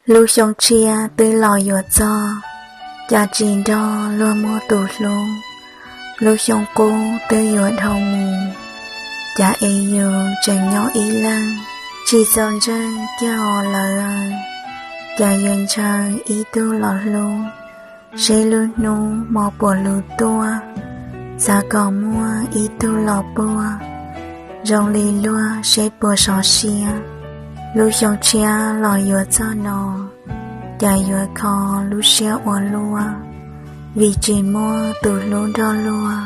Lub xyoo tshiab twb los yuav txog, cas tsis nrog luag muaj tus hlub. Lub xyoo qub twb yuav dhau mus, cas es yus tseem nyob ib leeg, tsis txaus ntseeg kiag os lawv. Cas yuav ntshaw ib tug los hlub, seb lub hnub hmo puas lug tuaj, xav kom muaj ib tug los puag, zoo li luag seb puas sov siab. Lub xyoo tshiab los yuav txog no, cas yuav kho lub siab ua luaj, vim tsis muaj tus hlub nrog luag.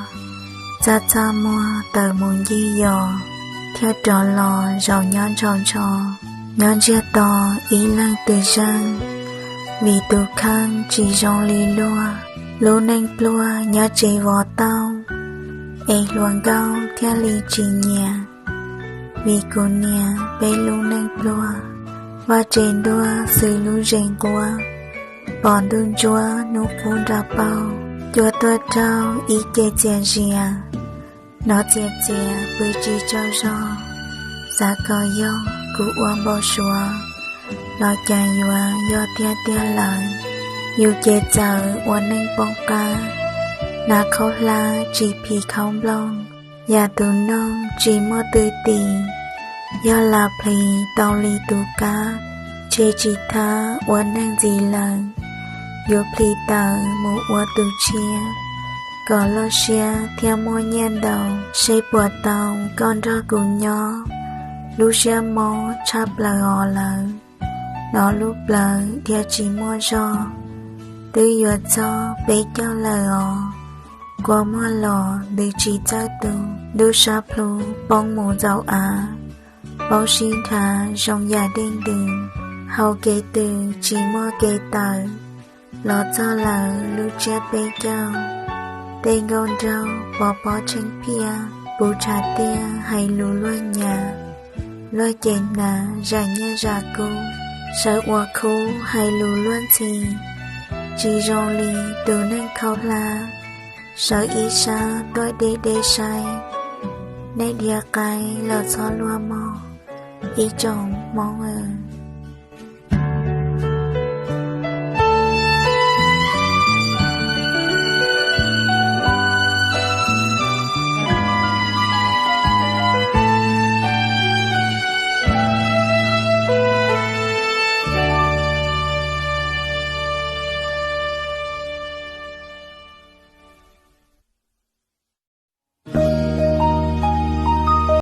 Txaj txaj muag tawm mus ncig yos, thiaj rov los zaum nyob ntshaus ntsho, nyob ntsiag to ib leeg twb zeeg, vim tus kheej tsis zoo li luag. Lub neej pluag nyob tsev vov tauj, es hluas nkauj thiaj li tsis nyiam, vim kuv niam peb lub neej pluag. Vaj tsev ntuag xws lub zes nquab, pom ntuj ntsuab hnub qub nra paug. Cua tuaj raug ib ce txias zias, hnov txias txias pw tsis tsaug zog. Xav kom yog kuv ua npau suav, los cas yuav yog tiag tiag lawm. Yus ces txawm ua neej poob qab, hnav khaub hlab tsis phim khaub nplooj. Yam tus noog tsis muaj tw tim, yog lam plhis tau li tus kab. Tshe tsis thab ua neeg ntxiv lawm, yuav plhis tawm mus ua tus tshiab, kom loj siab thiaj muaj nyiaj ntau. Seb puas tau koj nrog kuv nyob, lub siab mob tshaj plaws os lawv. Hnov lub plawv dhia tsis muaj zog, twb yuav txog peb caug lawm os. Kua muag los ntws tsis txawj tu, ntuj sab plhu poob mus ntxaus av, paub sib nrhav zoo yam dej ntws. Hauv kev twm tsis muaj kev tawm, los txog lawm lub tsiab peb caug. Tej nkauj nraug pov pob tsheej phiaj, puv tshav tiaj hais lus luag nyam. Luag ces hnav zam nyiaj zam kub, sawv ua khub hais lus luag ntxhi. Tsis zoo li tus neeg khaub hlab, sawv ib sab tuaj deb deb saib. Nej dhia qaib los txhob luag mog, ib tsoom Hmoob aw.